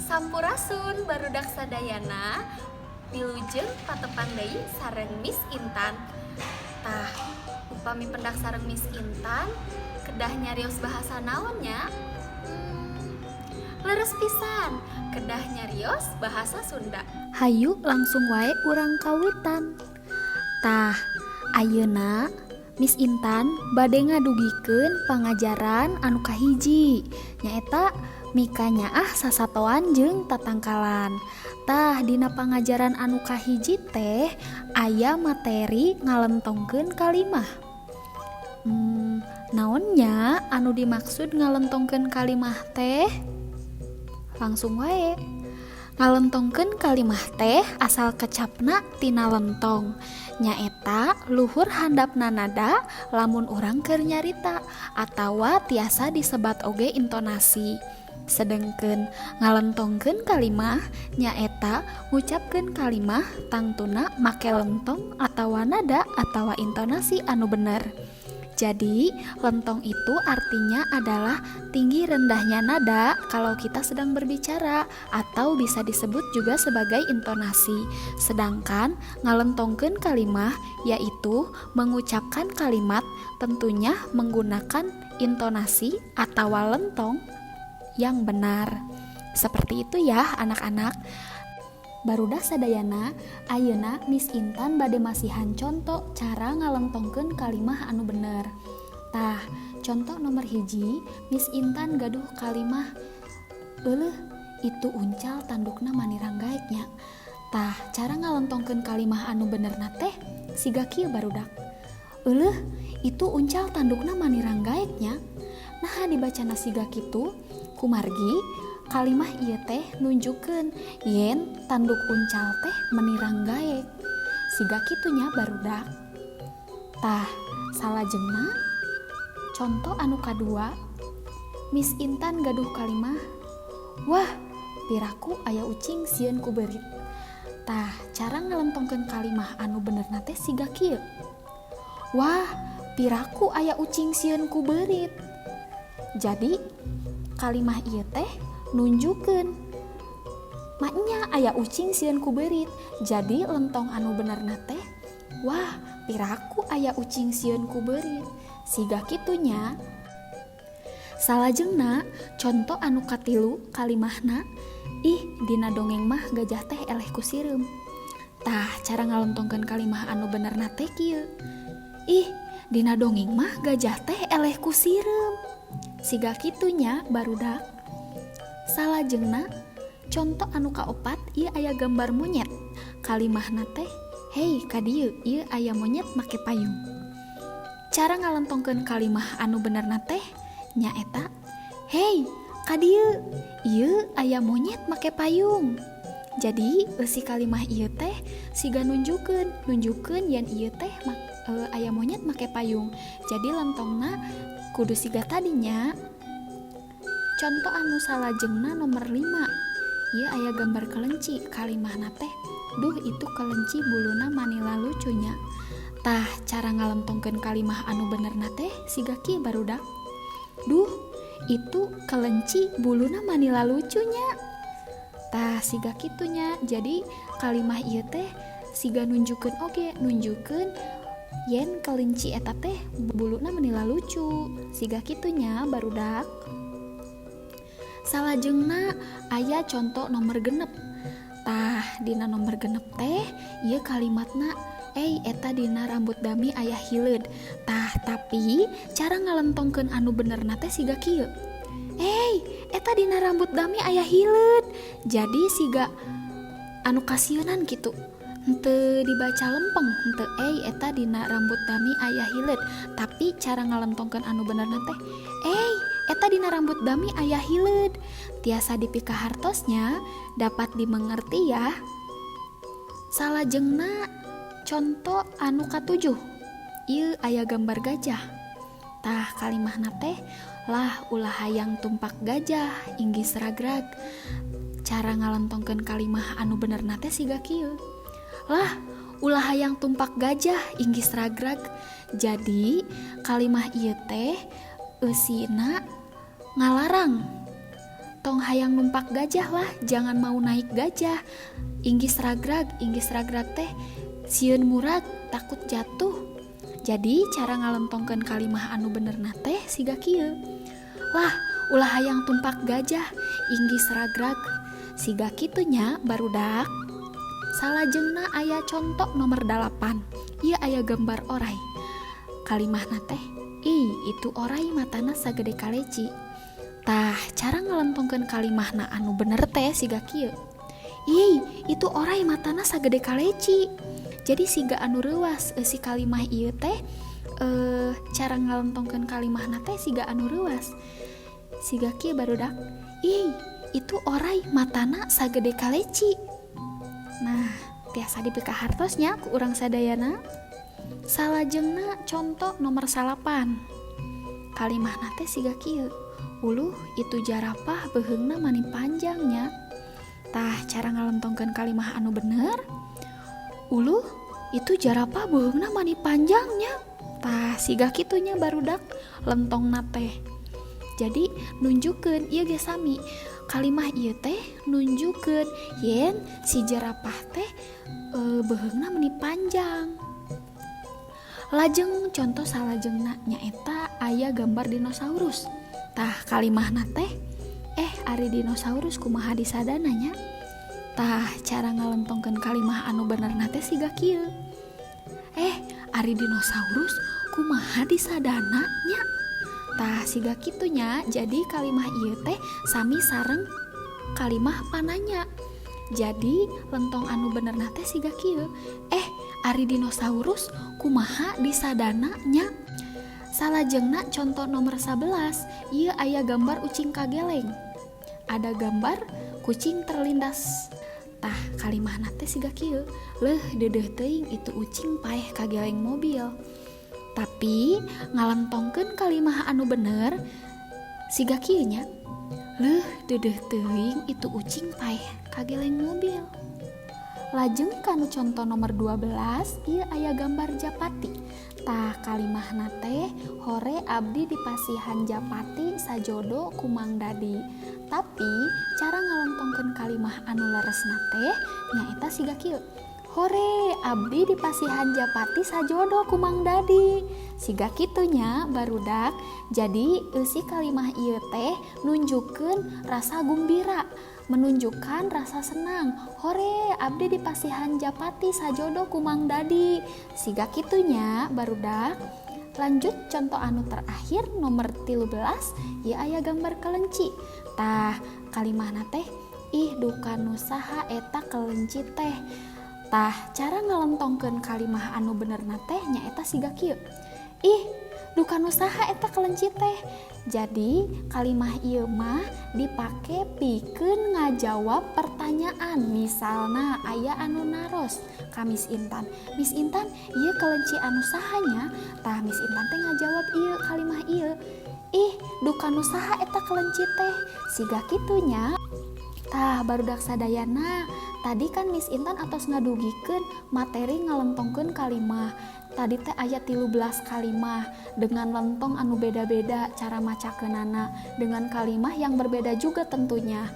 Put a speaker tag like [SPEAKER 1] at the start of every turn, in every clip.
[SPEAKER 1] Sampurasun, barudak sadayana. Wilujeng patepang deui sareng Miss Intan. Tah, upami pendak sareng Miss Intan kedah nyarios bahasa naon nya? Leres pisan, kedah nyarios bahasa Sunda. Hayu, langsung wae urang kawitan. Tah, ayeuna Miss Intan bade ngadugikeun pangajaran anu kahiji, nyaeta mikanyaah sasatoan jeung tatangkalan. Tah, dina pangajaran anu kahiji teh aya materi ngalentongkeun kalimah. Naon nya anu dimaksud ngalentongkeun kalimah teh? Langsung wae. Ngalentongkeun kalimah teh asal kecapna tina lentong, nyaeta luhur handapna nada lamun urang keur nyarita atawa tiasa disebat oge intonasi. Sedengkeun ngalentongkeun kalimah nyaeta ngucapkeun kalimah tangtuna make lentong atawa nada atawa intonasi anu bener. Jadi, lentong itu artinya adalah tinggi rendahnya nada kalau kita sedang berbicara atau bisa disebut juga sebagai intonasi. Sedangkan ngalentongkeun kalimah yaitu mengucapkan kalimat tentunya menggunakan intonasi atau lentong yang benar. Seperti itu ya, anak-anak. Barudak sadayana, ayeuna Miss Intan bade masihan contoh cara ngalentongkeun kalimah anu bener. Tah, contoh nomor 1, Miss Intan gaduh kalimah, "Euleuh, itu uncal tandukna mani ranggaek nya." Tah, cara ngalentongkeun kalimah anu benerna teh siga kieu, barudak. "Euleuh, itu uncal tandukna mani ranggaek nya." Nah, dibacana siga kitu kumargi kalimah ieu teh nunjukkeun yen tanduk uncal teh meni ranggaek. Siga kitu nya, barudak. Tah, salajengna contoh anu kadua, Miss Intan gaduh kalimah, "Wah, piraku aya ucing sieun ku beurit." Tah, cara ngalentongkeun kalimah anu benerna teh siga kieu. "Wah, piraku aya ucing sieun ku beurit." Jadi kalimah ieu teh nunjukkeun maknya aya ucing sieun ku beurit. Jadi lentong anu benerna teh, "Wah, piraku aya ucing sieun ku beurit." Siga kitu nya. Salajengna contoh anu katilu, kalimahna, "Ih, dina dongeng mah gajah teh eleh ku sireum." Tah, cara ngalentongkeun kalimah anu benerna teh kieu. "Ih, dina dongeng mah gajah teh eleh ku sireum." Siga kitu nya, barudak. Salajengna contoh anu kaopat, ieu aya gambar monyet. Kalimahna teh, "Hei, ka dieu, ieu aya monyet make payung." Cara ngalentongkeun kalimah anu benerna teh nyaeta, "Hei, ka dieu, ieu aya monyet make payung." Jadi eusi kalimah ieu teh siga nunjukkeun nunjukkeun yen ieu teh aya monyet make payung. Jadi lentongna kudu siga tadinya. Contoh anu salajengna nomor 5, ieu aya gambar kelenci. Kalimahna teh, "Duh, itu kelenci buluna mani lalucu nya." Tah, cara ngalentongkeun kalimah anu benerna teh siga kieu, barudak. "Duh, itu kelenci buluna mani lalucu nya." Tah, siga kitu nya. Jadi kalimah ieu teh siga nunjukkeun oge, nunjukkeun yen kelinci eta teh buluna meni lalucu. Siga kitu nya, barudak. Salajengna aya contoh nomor 6. Tah, dina nomor 6 teh ieu kalimatna, "Ey, eta dina rambut Dami aya hileud." Tah, tapi cara ngalentongkeun anu benerna teh siga kieu. "Ey, eta dina rambut Dami aya hileud." Jadi siga anu kasieunan kitu. Henteu dibaca lempeng, henteu "Ey, eta dina rambut Dami aya hileud." Tapi cara ngalentongkeun anu benerna teh, "Ey, eta dina rambut Dami aya hileud." Tiasa dipikahartos nya, dapat dimengerti ya. Salajengna contoh anu katujuh. Ieu aya gambar gajah. Tah, kalimahna teh, "Lah, ulah hayang tumpak gajah, inggis ragrag." Cara ngalentongkeun kalimah anu benerna teh siga kieu. "Lah, ulah hayang tumpak gajah, inggis ragrag." Jadi kalimah ieu teh eusina ngalarang. Tong hayang numpak gajah lah, jangan mau naik gajah. Inggis ragrag, inggis ragrag teh sieun murag, takut jatuh. Jadi cara ngalentongkeun kalimah anu benerna teh siga kieu. Lah, ulah hayang tumpak gajah, inggis ragrag. Siga kitu nya, barudak. Salajengna aya contoh nomor 8. Ieu aya gambar orai. Kalimahna teh, "Ih, itu orai matana sagede kaleci." Tah, cara ngalentongkeun kalimahna anu bener teh siga kieu. "Ih, itu orai matana sagede kaleci." Jadi siga anu reuwas si kalimah ieu teh, cara ngalentongkeun kalimahna teh siga anu reuwas. Siga kieu, barudak. "Ih, itu orai matana sagede kaleci." Nah, tiasa dipikahartos nya ku urang sadayana. Salajengna contoh nomor 9. Kalimahna teh siga kieu. "Uluh, itu jarapah beheungna mani panjangnya." Tah, cara ngalentongkeun kalimah anu bener, "Uluh, itu jarapah beheungna mani panjangnya." Tah, siga kitunya, barudak, lentongna teh. Jadi nunjukkeun ieu ge sami, kalimah ieu teh nunjukkeun yen si jerapah teh beheungna meni panjang. Lajeng contoh salajengna nyaeta aya gambar dinosaurus. Tah, kalimahna teh, "Eh, ari dinosaurus kumaha disadana nya?" Tah, cara ngalentongkeun kalimah anu benerna teh siga kieu. "Eh, ari dinosaurus kumaha disadana nya?" Tah, siga kitunya. Jadi kalimah ieu teh sami sareng kalimah pananya. Jadi lentong anu benerna teh siga kieu. "Eh, ari dinosaurus kumaha disadana nya?" Salajengna contoh nomor 11, ieu aya gambar ucing kageleng. Ada gambar kucing terlindas. Tah, kalimahna teh siga kieu. "Leuh, deudeuh teuing itu ucing paeh kageleng mobil." Tapi ngalentongkeun kalimah anu bener siga kieu nya. "Leuh, deudeuh teuing itu ucing paeh kageleng mobil." Lajeng kanu contoh nomor 12, ieu aya gambar japati. Tah, kalimahna teh, "Hore, abdi dipasihan japati sajodo ku Mang Dadi." Tapi cara ngalentongkeun kalimah anu leresna teh nyaeta siga kieu. "Hore, abdi dipasihan japati sajodo ku Mang Dadi." Siga kitunya, barudak. Jadi eusi kalimah ieu teh nunjukkeun rasa gumbira, menunjukkan rasa senang. "Hore, abdi dipasihan japati sajodo ku Mang Dadi." Siga kitunya, barudak. Lanjut contoh anu terakhir nomor 13, ieu aya gambar kelenci. Tah, kalimahna teh, "Ih, duka nu saha eta kelenci teh?" Tah, cara ngalentongkeun kalimah anu benerna teh nyaeta siga kieu. "Ih, duka nu saha eta kelenci teh?" Jadi kalimah ieu mah dipake pikeun ngajawab pertanyaan. Misalna aya anu naros ka Miss Intan. "Miss Intan, ieu kelenci anu saha nya?" Tah, Miss Intan teh ngajawab ieu kalimah ieu. "Ih, duka nu saha eta kelenci teh?" Siga kitunya. Tah, barudak sadayana, tadi kan Miss Intan atos ngadugikeun materi ngalentongkeun kalimah. Tadi teh aya 13 kalimah dengan lentong anu beda-beda cara macakeunana, dengan kalimah yang berbeda juga tentunya.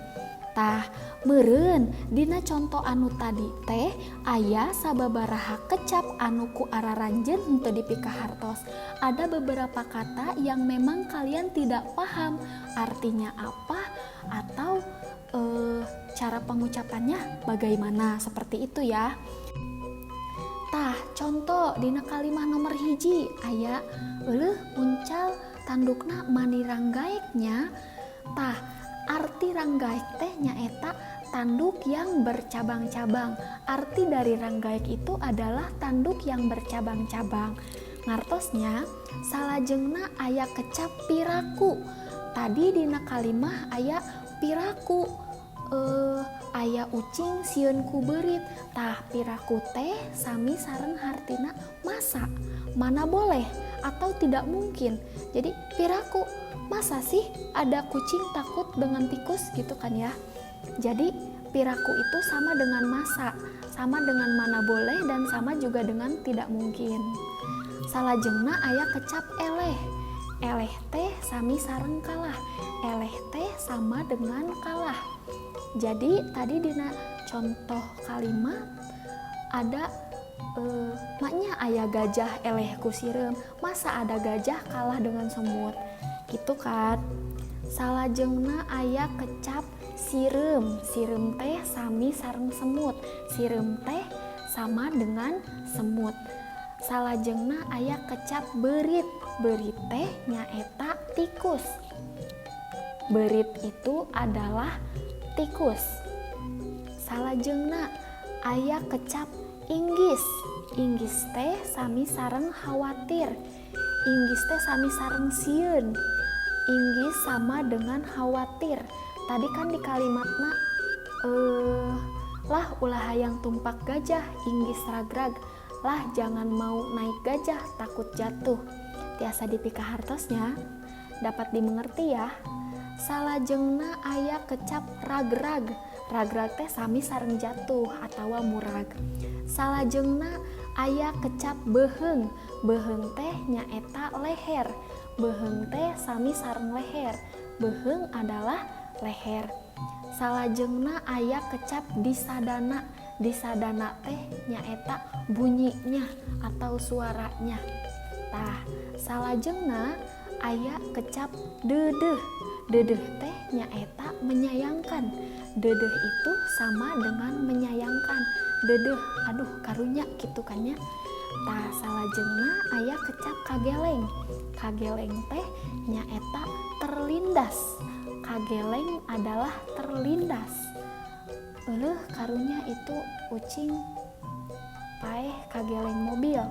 [SPEAKER 1] Tah, meureun dina conto anu tadi teh aya sababaraha kecap anu ku araranjeun henteu dipikahartos. Ada beberapa kata yang memang kalian tidak paham artinya apa atau cara pengucapannya bagaimana, seperti itu ya. Tah, contoh dina kalimah nomor 1 aya, "Euleuh, uncal tandukna mani ranggaek nya." Tah, arti ranggaek teh nyaeta tanduk yang bercabang-cabang. Arti dari ranggaek itu adalah tanduk yang bercabang-cabang. Ngartosnya, salajengna aya kecap piraku. Tadi dina kalimah aya piraku, aya ucing sieun ku beurit. Tah, piraku teh sami sareng hartina masa, mana boleh atau tidak mungkin. Jadi piraku, masa sih ada kucing takut dengan tikus, gitu kan ya. Jadi piraku itu sama dengan masa, sama dengan mana boleh, dan sama juga dengan tidak mungkin. Salajengna aya kecap eleh. Eleh teh sami sareng kalah. Eleh teh sama dengan kalah. Jadi tadi dina contoh kalimat ada maknya aya gajah eleh ku sireum. Masa ada gajah kalah dengan semut? Gitu kan. Salajengna aya kecap sireum. Sireum teh sami sareng semut. Sireum teh sama dengan semut. Salajengna aya kecap beurit. Beurit teh nyaeta tikus. Beurit itu adalah tikus. Salajengna aya kecap inggis. Inggis teh sami sareng khawatir. Inggis teh sami sareng sieun. Inggis sama dengan khawatir. Tadi kan di kalimatna lah ulah hayang tumpak gajah inggis ragrag. Lah jangan mau naik gajah takut jatuh. Tiasa dipikahartos nya, dapat dimengerti ya. Salajengna aya kecap ragrag. Ragrag teh sami sareng jatuh atawa murag. Salajengna aya kecap beuheung. Beuheung teh nyaeta leher. Beuheung teh sami sareng leher. Beuheung adalah leher. Salajengna aya kecap disadana. Disadana teh nyaeta bunyinya atau suaranya. Tah, salajengna aya kecap deudeuh. Deudeuh teh nyaeta menyayangkan. Deudeuh itu sama dengan menyayangkan. Deudeuh, aduh karunya gitu kan ya. Tah, salajengna aya kecap kageleng. Kageleng teh nyaeta terlindas. Kageleng adalah terlindas. Euleuh karunya itu ucing paeh kageleng mobil.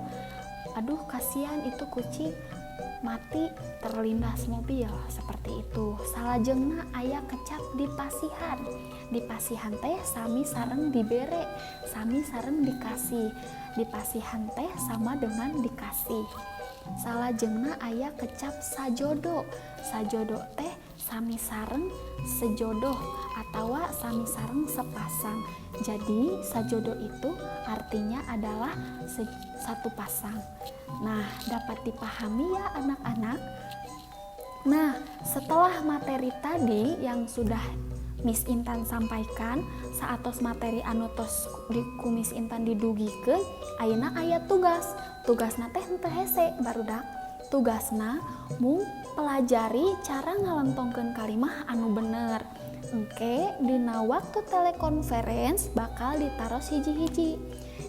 [SPEAKER 1] Aduh kasihan itu kucing mati terlindas mobil, seperti itu. Salajengna aya kecap dipasihan. Dipasihan teh sami sareng dibere, sami sareng dikasih. Dipasihan teh sama dengan dikasih. Salajengna aya kecap sajodo. Sajodo teh sami sareng sejodoh atawa sami sareng sepasang. Jadi sajodo itu artinya adalah satu pasang. Nah, dapat dipahami ya anak-anak. Nah, setelah materi tadi yang sudah Miss Intan sampaikan, saatos materi anu tos di ku Miss Intan didugikeun, ayeuna aya tugas. Tugasna teh henteu hese barudak. Tugasna mung pelajari cara ngalentongkeun kalimah anu bener. Engke dina waktu telekonferensi bakal ditaros hiji-hiji.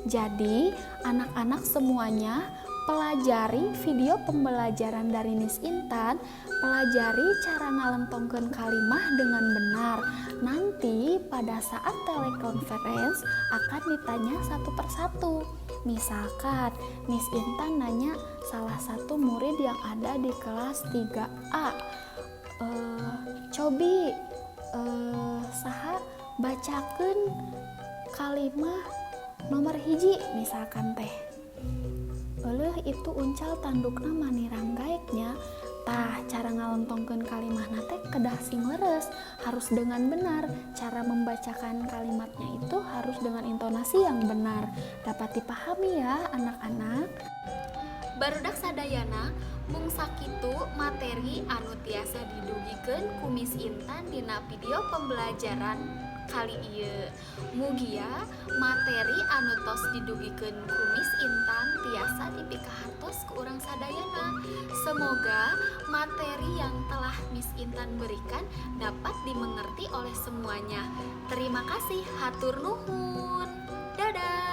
[SPEAKER 1] Jadi anak-anak semuanya pelajari video pembelajaran dari Miss Intan, pelajari cara ngalentongkeun kalimah dengan benar. Nanti pada saat telekonferensi akan ditanya satu persatu. Misalkan Miss Intan nanya salah satu murid yang ada di kelas 3A. Cobi saha bacakeun kalimah nomor hiji misalkan teh. Euleuh itu uncal tandukna mani ranggaek nya. Tah, cara ngalentongkeun kalimahna teh kedah sing leres, harus dengan benar. Cara membacakan kalimatnya itu harus dengan intonasi yang benar. Dapat dipahami ya anak-anak. Barudak sadayana, mung sakitu materi anu tiasa didugikeun ku Miss Intan dina video pembelajaran kali ieu. Mugia materi anu tos didugikeun ku Miss Intan tiasa dipikahartos ku urang sadayana. Semoga materi yang telah Miss Intan berikan dapat dimengerti oleh semuanya. Terima kasih, hatur nuhun. Dadah.